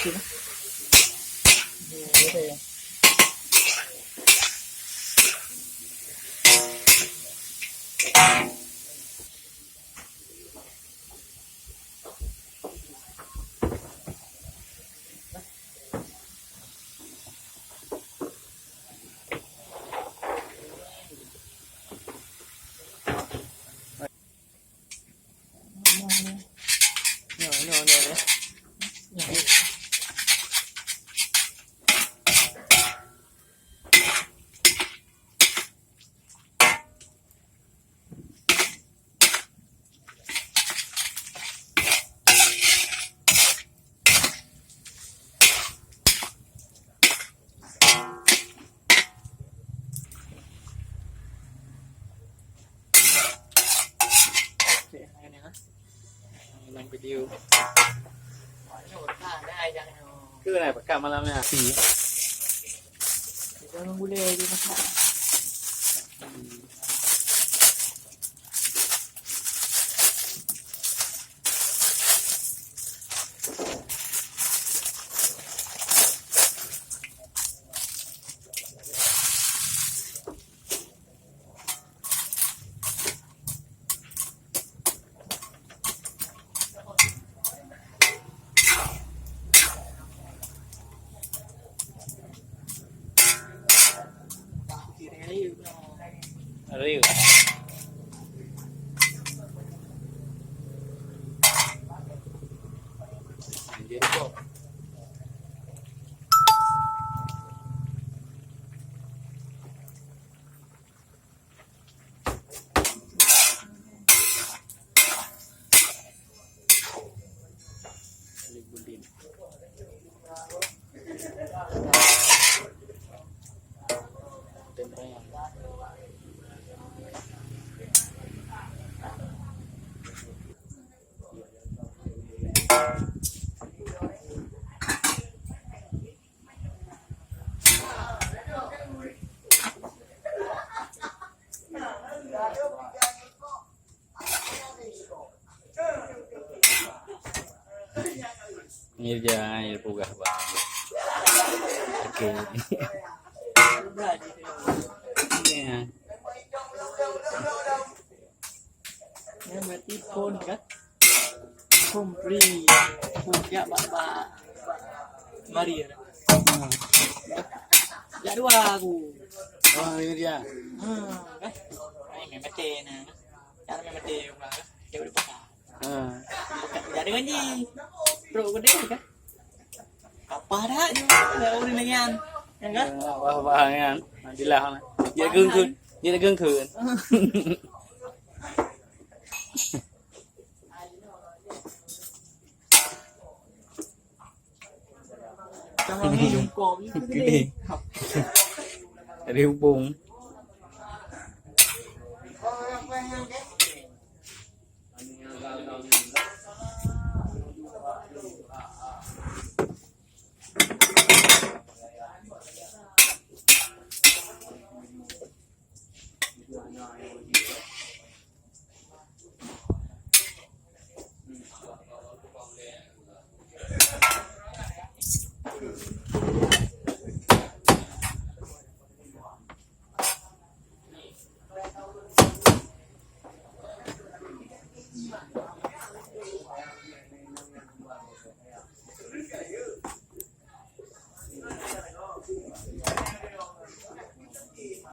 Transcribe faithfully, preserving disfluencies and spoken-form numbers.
Video. Keu na pekan malam ni. Kita orang boleh dia masak. Ada yuk. Jadi kok. Ni dia air pugah bang. Okey. Ya. Yang mati phone kan? Phone free. Phone jak bak, bak, bak mari ya. Hmm. Jak dua aku. Oh, ini dia. Hmm, kan? Ai, memang mati nah. Cara memang mati orang kan. Dia boleh buka. Ha. Jadi kan ji. Trok gede kan? Kapah dah je. Ya, orang dengan. Ya kan? Wah, wah, kan. Alhamdulillah. Dia gengkun. Dia gengkun. Sama ni jumpa. Gede. Dari hubung.